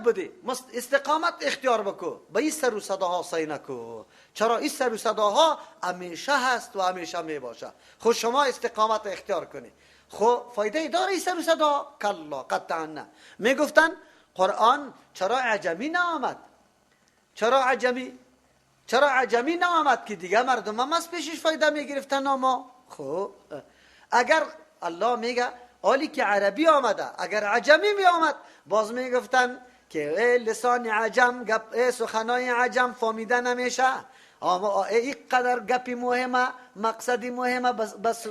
بده، استقامت اختیار بکو، به این سر و صداها سعی نکو. چرا این سر و صداها همیشه هست و همیشه می باشه. خود شما استقامت اختیار کنی. خب فایده داره این سر و صدا؟ کلا، قطعا نه. میگفتن قرآن چرا عجمی نآمد؟ چرا عجمی؟ چرا عجمی نآمد که دیگه مردم هم از پیشش فایده میگرفتن؟ اما خب اگر الله میگه آلی که عربی آمده، اگر عجمی می آمد باز میگفتن که لسان عجم، گپ سخنای عجم فهمیده نمیشه، اما اینقدر گپی مهمه، مقصدی مهمه، بس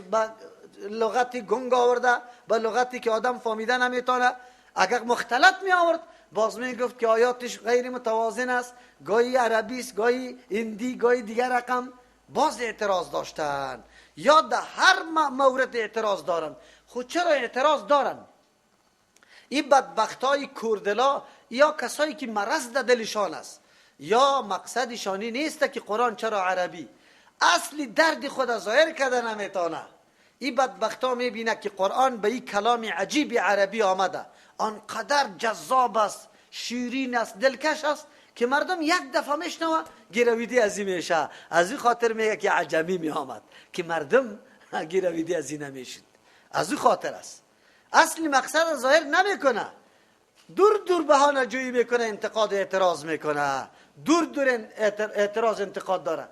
لغتی گنگ آورده، به لغتی که آدم فهمیده نمیتونه. اگر مختلط می آورد باز می گفت که آیاتش غیر متوازن است، گاهی عربی است، گاهی هندی، گاهی دیگر رقم. باز اعتراض داشتن یا در هر مورد اعتراض دارن. خود چرا اعتراض دارن؟ این بدبختای کوردلا یا کسایی که مرض در دلشان است یا مقصدشانی نیست که قرآن چرا عربی، اصلی درد خود ظاهر کرده نمیتونه. این بدبختا میبینه که قرآن به این کلام عجیب عربی آمده، آنقدر جذاب است، شیرین است، دلکش است که مردم یک دفعه میشنوه گرویدی از این میشه. از این خاطر میگه که عجمی میآمد که مردم گرویدی از این نمیشد. از این خاطر است. اصل مقصد ظاهر نمیکنه، دور دور بهانه جویی میکنه، انتقاد اعتراض میکنه، دور دور اعتراض انتقاد داره.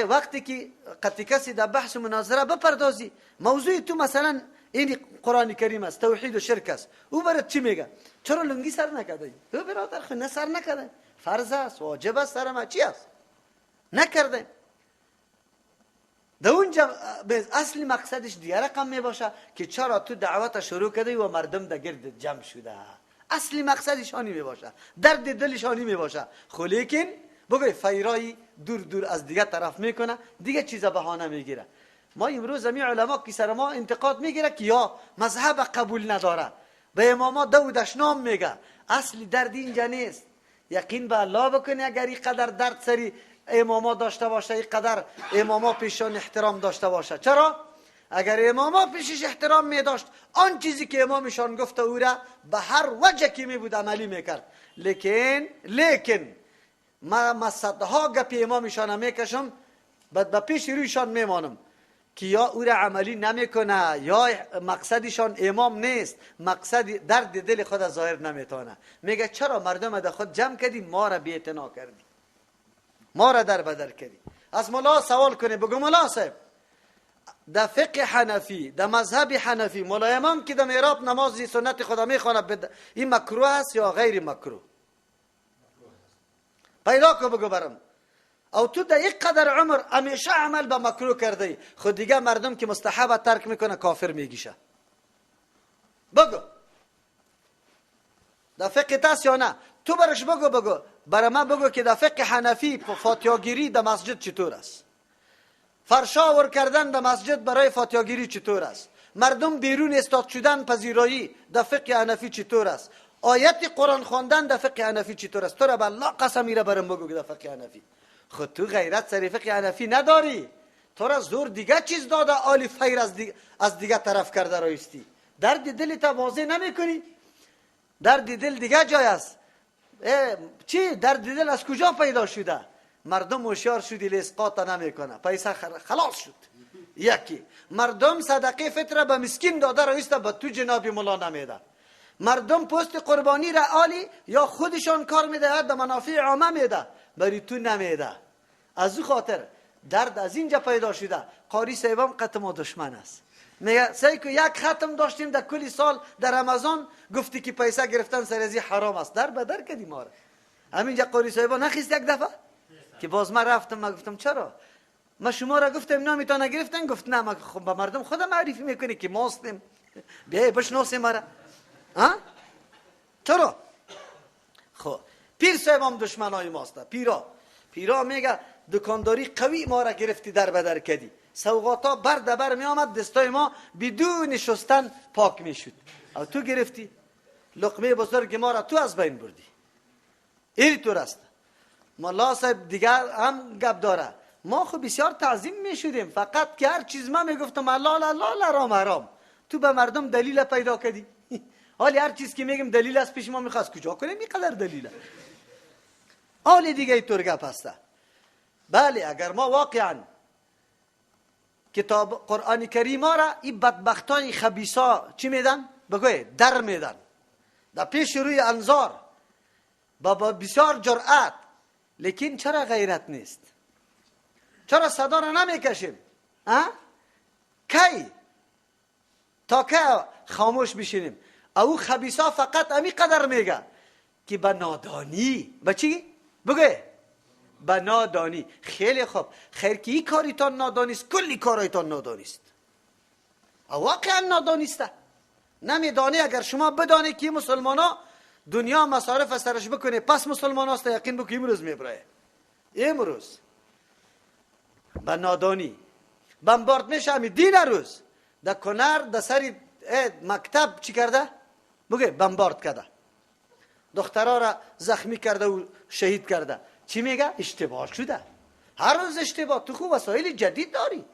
وقتی که قطعی کسی در بحث و مناظره بپردازی، موضوع تو مثلا این قرآن کریم است، توحید و شرک است، او برات چی میگه؟ چرا لنگی سر نکرده؟ او برادر خو نه سر نکرده، فرض است، واجب است، سر ما چی است؟ نکرده. در اونجا اصل مقصدش دیگر رقم میباشه که چرا تو دعوت شروع کردی و مردم در گرد جمع شده. اصل مقصدش آنی میباشه، درد دلش آنی میباشه. خو لیکن بگوی فیرای دور دور از دیگه طرف میکنه، دیگه چیز بهانه میگیره. ما امروز همی علما که سر ما انتقاد میگیره که یا مذهب قبول نداره، به اماما دو دشنام میگه. اصل درد اینجا نیست. یقین به الله بکنی اگر اینقدر درد سری اماما داشته باشه، اینقدر اماما پیشان احترام داشته باشه. چرا؟ اگر اماما پیشش احترام می داشت، آن چیزی که امامشان گفته او را به هر وجه که می بود عملی میکرد. لیکن ما صدها گپ امامشان میکشم، بعد به پیش رویشان میمانم که یا او را عملی نمیکنه یا مقصدشان امام نیست، مقصد درد دل خود ظاهر نمیتونه. میگه چرا مردم در خود جمع کردی، ما را بی‌اعتنا کردی، ما را در بدر کردی. از مولا سوال کنه، بگو مولا صاحب در فقه حنفی، در مذهب حنفی، مولا امام که در محراب نماز سنت خدا میخوانه، این مکروه است یا غیر مکروه؟ پیدا کو بگو برم. او تو در یک قدر عمر همیشه عمل به مکروه کرده، خود دیگه مردم که مستحب ترک میکنه کافر میگیشه. بگو در فقه تاس یا نه؟ تو برش بگو، بگو برای من بگو که در فقه حنفی فاتحه‌گیری در مسجد چطور است؟ فرشاور کردن در مسجد برای فاتحه‌گیری چطور است؟ مردم بیرون استاد شدن پذیرایی در فقه حنفی چطور است؟ آیت قرآن خواندن در فقه حنفی چطور است؟ تو را به الله قسم میره برم بگو که در فقه حنفی. خود تو غیرت سر فقه حنفی نداری، تو را زور دیگه چیز داده، آلی فیر از دیگه طرف کرده رایستی. درد دل تا واضح نمیکنی، درد دل دیگه جای است. چی درد دل از کجا پیدا شده؟ مردم هوشیار شدی، لسقاط نمیکنه، پیسه خلاص شد. یکی مردم صدقه فطر به مسکین داده رایسته، به تو جناب مولا نمیده. مردم پست قربانی را آلی یا خودشان کار میده، در منافع عامه میده، بری تو نمیده. از او خاطر درد از اینجا پیدا شده. قاری صاحبم قطع ما دشمن است. میگه سعی کو یک ختم داشتیم در کلی سال در رمضان، گفتی که پیسه گرفتن سر ازی حرام است، در بدر کردی ما را. همینجا قاری صاحبا نخیست یک دفعه که باز من رفتم، من گفتم چرا؟ ما شما را گفتم نمیتونه گرفتن، گفت نه ما خب به مردم خودم معرفی میکنی که ما هستیم، بیای بشناسیم ما را. ها؟ چرا؟ خب پیر صاحبم دشمنای ماست. پیرا میگه دکانداری قوی ما را گرفتی در بدر کردی، سوغاتا بر دبر می آمد، دستای ما بدون شستن پاک میشد، او تو گرفتی لقمه بزرگ ما را تو از بین بردی. این طور است. ملا صاحب دیگر هم گپ داره. ما خب بسیار تعظیم میشدیم، فقط که هر چیز ما میگفتم الله الله حرام حرام، تو به مردم دلیل پیدا کردی. حالی هر چیز که میگم دلیل است پیش ما میخواست کجا کنیم اینقدر دلیله. حالی دیگه اینطور گپ هسته. بله اگر ما واقعا کتاب قرآن کریم را این بدبختای خبیثا چی میدن؟ بگوی در میدن در پیش روی انظار با بسیار جرأت. لیکن چرا غیرت نیست؟ چرا صدا را نمیکشیم؟ کی تا که خاموش بشینیم؟ او خبیثا فقط امی قدر میگه که به نادانی، به چی؟ بگوی به نادانی. خیلی خوب، خیر که این کاریتان نادانیست، کلی کارایتان نادانیست. واقعا نادانیسته، نمیدانی. اگر شما بدانی که مسلمان ها دنیا مصارف سرش بکنه پس مسلمان هاست، یقین بکنی امروز میبرایه. امروز به نادانی بمبارد میشه همی دین روز در کنر در سر مکتب چی کرده؟ بگه بمبارد کرده، دخترها را زخمی کرده و شهید کرده. چی میگه؟ اشتباه شده. هر روز اشتباه. تو خوب وسایل جدید داری،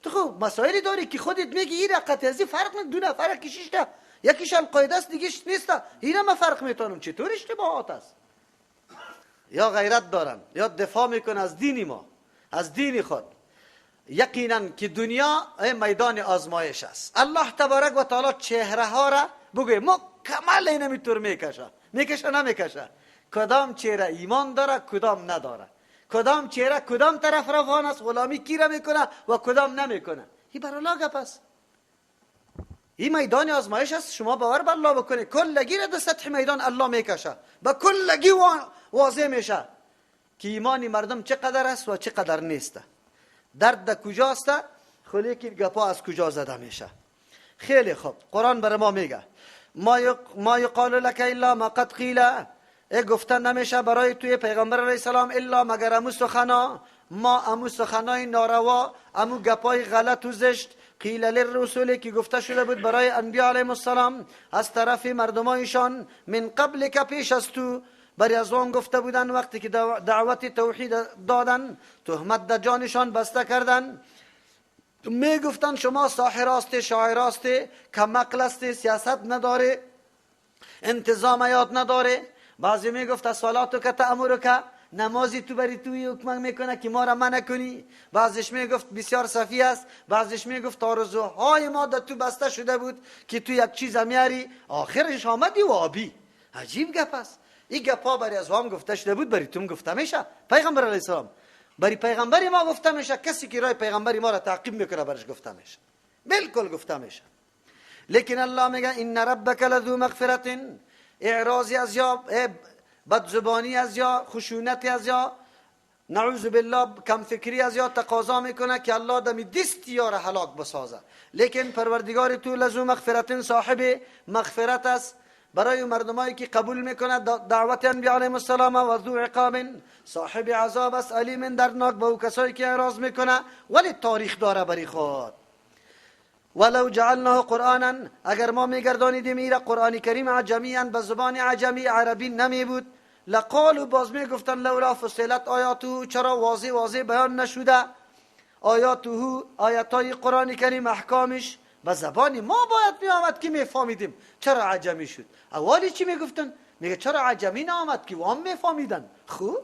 تو خوب مسائلی داری که خودت میگی این رقت ازی فرق نداره، دو نفر کشیش ده، یکیش القاعده است دیگهش نیست، اینا ما فرق میتونم. چطور اشتباهات است؟ یا غیرت دارن یا دفاع میکنن از دین ما، از دین خود. یقینا که دنیا میدان آزمایش است. الله تبارک و تعالی چهره ها را بگوی مکمل اینمیطور میکشه، میکشه نمیکشه. کدام چهره ایمان داره کدام نداره، کدام چهره کدام طرف روان است، غلامی کی را میکنه و کدام نمیکنه. این بر الله گپ است. این میدان آزمایش است. شما باور بر الله بکنید کلگی را در سطح میدان الله میکشه، به کلگی واضح میشه که ایمان مردم چقدر است و چقدر نیست. درد در کجاست، خلی که گپا از کجا زده میشه. خیلی خوب، قرآن بر ما میگه ما یقال لک الا ما قد قیل، گفتن نمیشه برای توی پیغمبر علیه السلام الا مگر امو سخنا، ما امو سخنای ناروا، امو گپای غلط و زشت، قیل للرسول که گفته شده بود برای انبیا علیهم السلام از طرف مردمایشان، من قبل که پیش از تو، بری از آن گفته بودن وقتی که دعوت توحید دادن، تهمت در جانشان بسته کردن، می گفتن شما ساحر هستی، شاعر هستی، کم عقل هستی، سیاست نداره، انتظام یاد نداره. بعضی می گفت صلاتک تأمرک، نمازی تو بری توی حکم میکنه که ما را منع کنی. بعضیش می گفت بسیار صفی است، بعضیش می گفت آرزوهای ما در تو بسته شده بود که تو یک چیز میاری، آخرش آمدی و آبی. عجیب گپ است. این گپا بری از هم گفته شده بود، بری توم گفته میشه. پیغمبر علیه السلام بری پیغمبر ما گفته میشه، کسی که رای پیغمبر ما را تعقیب میکنه برش گفته میشه، بالکل گفته میشه. لیکن الله میگه ان ربک لذو مغفرت، اعراضی از یا بدزبانی از یا خشونتی از یا نعوذ بالله کم فکری از یا تقاضا میکنه که الله دمی دست یار هلاک بسازه. لیکن پروردگار تو لذو مغفرت، صاحب مغفرت است برای مردمایی که قبول میکنه دعوت انبیاء علیهم السلام، و ذو عقاب، صاحب عذاب است الیم دردناک به او کسایی که اعراض میکنه، ولی تاریخ داره بری خود. ولو جعلناه قرآنا، اگر ما میگردانیدیم ایره قرآن کریم عجمیاً به زبان عجمی عربی نمی بود، لقالوا، باز میگفتن لولا فصلت آیاته، چرا واضح واضح بیان نشده آیاته، آیاتای قرآن کریم احکامش به زبان ما باید می آمد که میفهمیدیم، چرا عجمی شد؟ اولی چی میگفتن؟ میگه چرا عجمی نآمد که وام میفهمیدن. خوب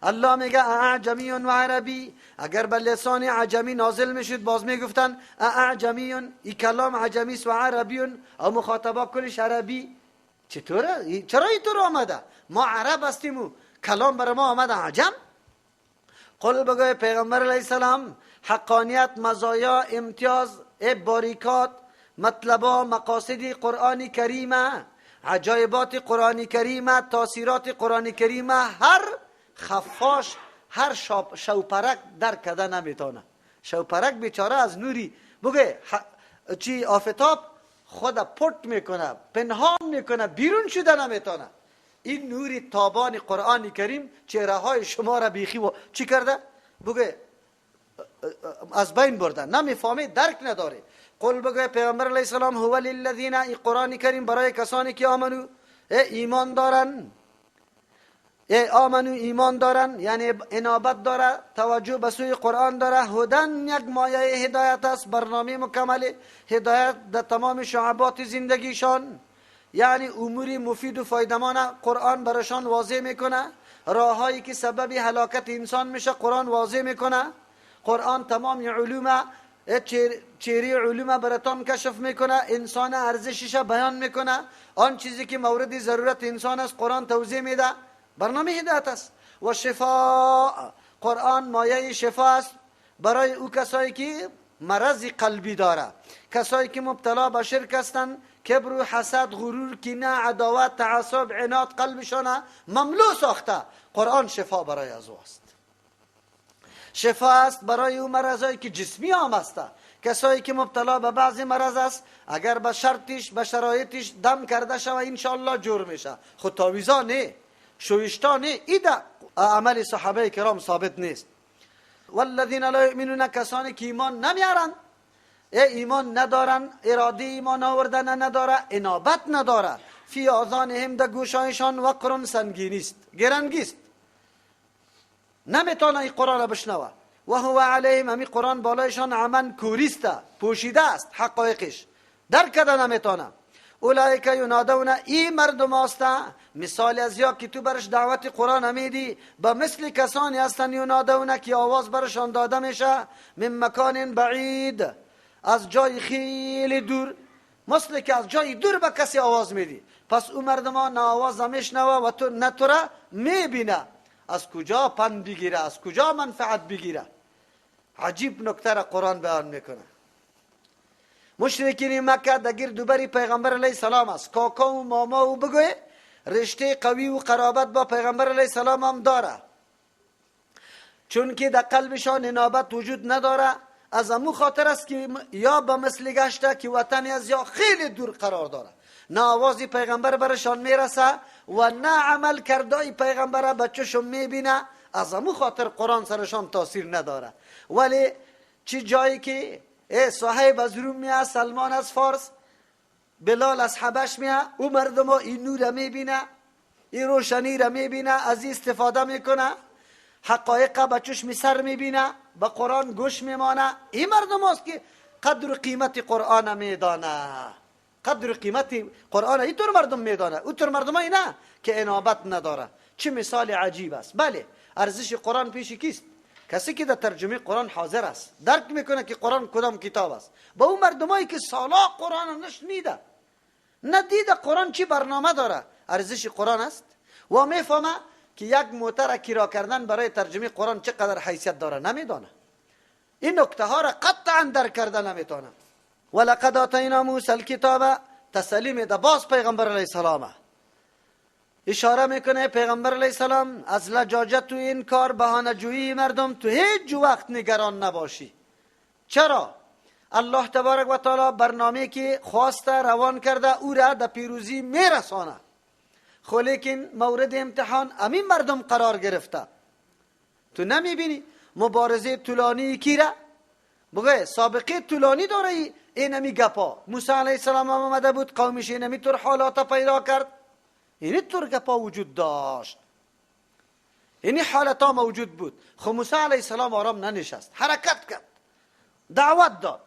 الله میگه اعجمی و عربی، اگر به لسان عجمی نازل میشد باز میگفتن اعجمی، این کلام عجمی است و عربی، او مخاطبا کلش عربی. چطوره؟ چرا اینطور آمده؟ ما عرب هستیم و کلام بر ما آمده عجم؟ قل، بگوی پیغمبر علیه السلام حقانیت، مزایا، امتیاز، باریکات، مطلبا، مقاصد قرآن کریمه، عجایبات قرآن کریمه، تاثیرات قرآن کریمه، هر خفاش، هر شوپرک در کده نمیتونه. شوپرک بیچاره از نوری بگه چی آفتاب خود پرت میکنه، پنهان میکنه، بیرون شده نمیتونه. این نوری تابان قرآن کریم چهره های شما را بیخی و چی کرده؟ بگه از بین برده، نمیفهمه، درک نداره. قل، بگه پیغمبر علیه السلام هو للذین، این قرآن کریم برای کسانی که آمنو ایمان دارن، آمنو ایمان دارن، یعنی انابت داره، توجه به سوی قرآن داره، هدن یک مایه هدایت است، برنامه مکمل هدایت در تمام شعبات زندگیشان. یعنی امور مفید و فایده‌مند قرآن برشان واضح میکنه، راههایی که سبب هلاکت انسان میشه قرآن واضح میکنه. قرآن تمام علوم، چهره علوم براتان کشف میکنه، انسان ارزشش بیان میکنه، آن چیزی که مورد ضرورت انسان است قرآن توضیح میده. برنامه هدایت است. و شفا، قرآن مایه شفا است برای او کسایی که مرض قلبی داره، کسایی که مبتلا به شرک هستند، کبر و حسد، غرور، کینه، عداوت، تعصب، عناد قلبشان مملو ساخته. قرآن شفا برای از او است. شفا است برای او مرضایی که جسمی هم است. کسایی که مبتلا به بعضی مرض است، اگر به شرطش به شرایطش دم کرده شوه انشاءالله جور میشه. خود تاویزا نه، شویشتا نه، ایده عمل صحابه کرام ثابت نیست. والذین لا یؤمنون، کسانی که ایمان نمیارن، ایمان ندارن، اراده ایمان آوردن نداره، انابت نداره، فی آذانهم، در گوشایشان وقر، سنگینی است، گرنگی است، نمیتونه این قرآن بشنوه. و هو علیهم، همی قرآن بالایشان عمن کوریست، پوشیده است، حقایقش درک کرده نمیتونه. اولئک ینادون، ای مردم هسته مثال از یا که تو برش دعوت قرآن میدی، با مثل کسانی هستن ینادون که آواز برشان داده میشه، من مکان بعید، از جای خیلی دور، مثل که از جای دور به کسی آواز میدی. پس او مردم ها نه آواز میشنوه و تو نه تو را میبینه، از کجا پند بگیره، از کجا منفعت بگیره؟ عجیب نکته را قرآن بیان میکنه. مشرکین مکه در گرد و بر پیغمبر علیه السلام است، کاکا و ماما و بگوی رشته قوی و قرابت با پیغمبر علیه السلام هم داره، چون که در قلبشان انابت وجود نداره. از امو خاطر است که یا به مثل گشته که وطنی از یا خیلی دور قرار داره، نه آواز پیغمبر برشان میرسه و نه عمل کردای پیغمبر به چشم میبینه. از امو خاطر قرآن سرشان تاثیر نداره. ولی چی جایی که صهیب از روم میه، سلمان از فارس، بلال از حبش میه، او مردم ها این نور میبینه، این روشنی را میبینه، از این استفاده میکنه، حقایق به چشم سر میبینه، به قرآن گوش میمانه. این مردم هاست که قدر و قیمت قرآن میدانه، قدر و قیمت قرآن اینطور مردم میدانه، اونطور مردم های نه که انابت نداره. چه مثال عجیب است. بله، ارزش قرآن پیش کیست؟ کسی که در ترجمه قرآن حاضر است، درک میکنه که قرآن کدام کتاب است. با اون مردمایی که سالا قرآن نشنیده، ندیده قرآن چی برنامه داره، ارزش قرآن است و میفهمه که یک موتر کرا کردن برای ترجمه قرآن چقدر حیثیت داره، نمیدانه. این نکته ها را قطعا درک کرده نمیتونه. ولقد آتینا موسی الکتاب، تسلیم ده باز پیغمبر علیه السلام اشاره میکنه. پیغمبر علیه السلام از لجاجت و این کار بهانه جویی مردم تو هیچ وقت نگران نباشی. چرا؟ الله تبارک و تعالی برنامه که خواسته روان کرده او را در پیروزی میرسانه، خو لیکن مورد امتحان امین مردم قرار گرفته. تو نمیبینی مبارزه طولانی کی را بگه سابقه طولانی داره اینمی گپا. موسی علیه السلام هم آمده بود، قومش اینمی طور حالات پیدا کرد، اینی طور گپا وجود داشت، اینی حالت ها موجود بود. خب موسی علیه السلام آرام ننشست، حرکت کرد، دعوت داد.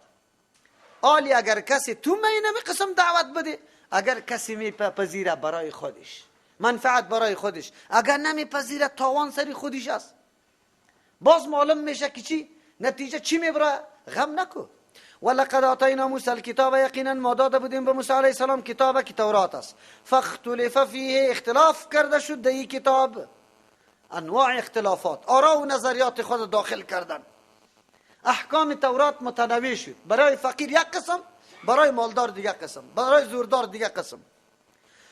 آلی اگر کسی تو اینمی قسم دعوت بده، اگر کسی میپذیره برای خودش منفعت برای خودش، اگر نمیپذیره تاوان سری خودش است. باز معلوم میشه که چی نتیجه چی میبره. غم نکو. ولقد آتینا موسی الکتاب، یقینا ما داده بودیم به موسی علیه السلام کتاب که تورات است. فاختلف فیه، اختلاف کرده شد در این کتاب، انواع اختلافات، آرا و نظریات خود داخل کردن. احکام تورات متنوع شد، برای فقیر یک قسم، برای مالدار دیگه قسم، برای زوردار دیگه قسم.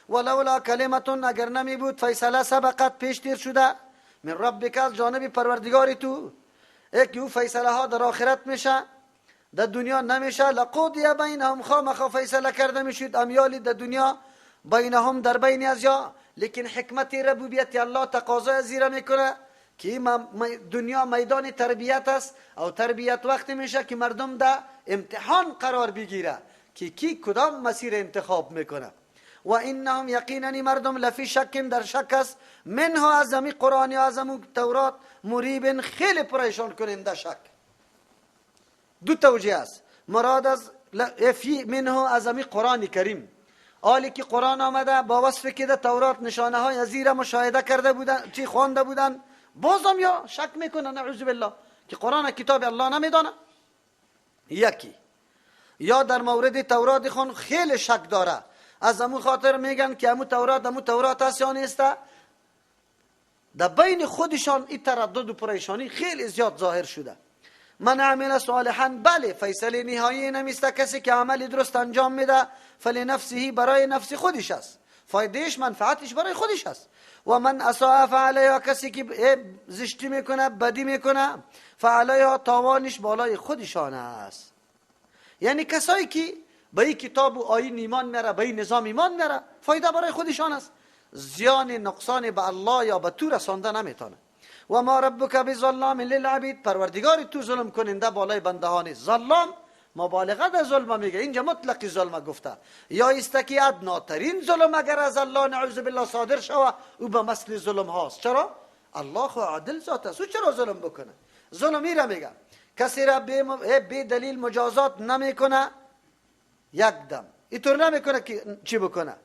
ولولا کلمتون، اگر نمی بود فیصله سبقت پیش تیر شده، من ربک، از جانب پروردگار تو، یک او فیصله ها در آخرت میشه، در دنیا نمیشه. لقضی بینهم، خامخا فیصله کرده میشد امیالی در دنیا، بینهم در بین از یا. لیکن حکمت ربوبیت الله تقاضای زیره میکنه که دنیا میدان تربیت است، او تربیت وقتی میشه که مردم در امتحان قرار بگیره که کی کدام مسیر انتخاب میکنه. و انهم یقینا مردم لفی شک، در شک است، منها از امی قرآن یا از امو تورات، مریب، خیلی پریشان کننده شک. دو توجیه است. مراد از فی منه از امی قرآن کریم، حالی که قرآن آمده با وصف که در تورات نشانه های ازیره مشاهده کرده بودن، چی خوانده بودن، بازم یا شک میکنه نعوذ بالله که قرآن کتاب الله نمیدانه. یکی یا در مورد تورات خون خیلی شک داره، از امو خاطر میگن که امو تورات امو تورات است یا نیست. در بین خودشان این تردد و پریشانی خیلی زیاد ظاهر شده. من عمل صالحا، بله فیصله نهایی نمیست، کسی که عمل درست انجام میده فلنفسه، برای نفس خودش است، فایدهش منفعتش برای خودش است. و من اساء فعلیها، کسی که زشتی میکنه بدی میکنه، فعلیها، تاوانش بالای خودشان است. یعنی کسایی که به این کتاب و آیین ایمان میاره، به این نظام ایمان میاره، فایده برای خودشان است، زیان نقصان به الله یا به تو رسانده نمیتونه. و ما ربک بظلام للعبید، پروردگار تو ظلم کننده بالای بنده ها نیست. ظلام مبالغه در ظلم میگه، اینجا مطلق ظلم گفته، یا است که ادناترین ظلم اگر از الله نعوذ بالله صادر شوه او به مثل ظلم هاست. چرا؟ الله خو عادل ذات است، او چرا ظلم بکنه؟ ظلم را میگه کسی را بی دلیل مجازات نمیکنه، یک دم اینطور نمیکنه که چی بکنه،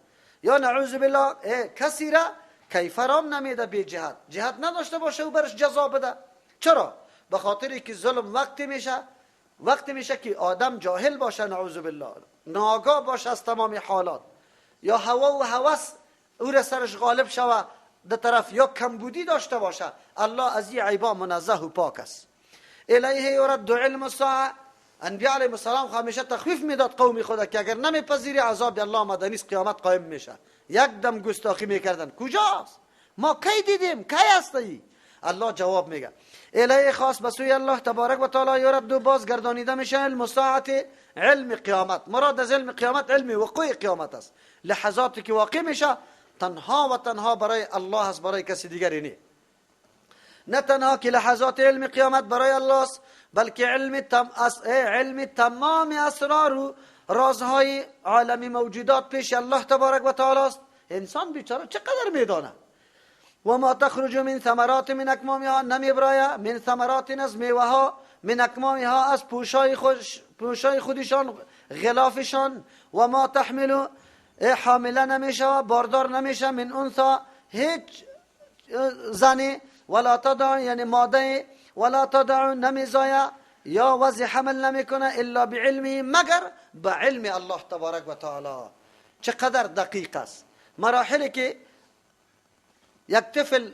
یا نعوذ بالله کسی را کیفرام نمیده بی جهت، جهت نداشته باشه و برش جزا بده. چرا؟ به خاطری که ظلم وقتی میشه که آدم جاهل باشه نعوذ بالله، ناآگاه باشه از تمام حالات، یا هوا و هوس او را سرش غالب شوه ده طرف، یا کمبودی داشته باشه. الله از این عیبا منزه و پاک است. الیه یرد علم الساعه، انبیاء علیهم السلام همیشه تخویف میداد قوم خدا که اگر نمیپذیری عذاب الله آمده نیست، قیامت قائم میشه. یک دم گستاخی میکردن، کجاست؟ ما کی دیدیم؟ کی هستی؟ الله جواب میگه الیه خاص به سوی الله تبارک و تعالی یرد، باز گردانیده میشه علم الساعه، علم قیامت. مراد از علم قیامت علم وقوع قیامت است، لحظاتی که واقع میشه تنها و تنها برای الله است، برای کسی دیگری نیست. نه تنها که لحظات علم قیامت برای الله است، بلکه علم تمام اسرار و رازهای عالم موجودات پیش الله تبارک و تعالی است. انسان بیچاره چقدر میدانه. و ما تخرج من ثمرات من اکمامها، نمیبرایه من ثمرات از میوه ها، من اکمامها از پوشای خودشان، غلافشان. و ما تحمل، حامله نمیشه، باردار نمیشه، من انثی، هیچ زنی، ولا تضع، یعنی ماده، ولا تضع نمیزایه یا وضع حمل نمیکنه الا بعلمه، مگر به علم الله تبارک و تعالی. چقدر دقیق است مراحلی که یک طفل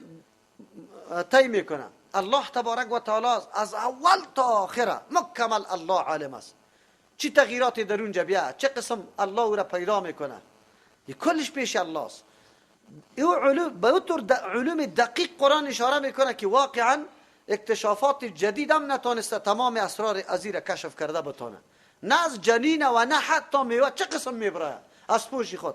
طی میکنه. الله تبارک و تعالی از اول تا آخره مکمل الله عالم است. چی تغییراتی در اونجا بیا، چه قسم الله او را پیدا میکنه، کلش پیش الله است. او علوم به طور علوم دقیق قرآن اشاره میکنه که واقعا اکتشافات جدید هم نتونسته تمام اسرار ازی را کشف کرده بتونه، نه از جنین و نه حتی میوه چه قسم میبره از پوش خود.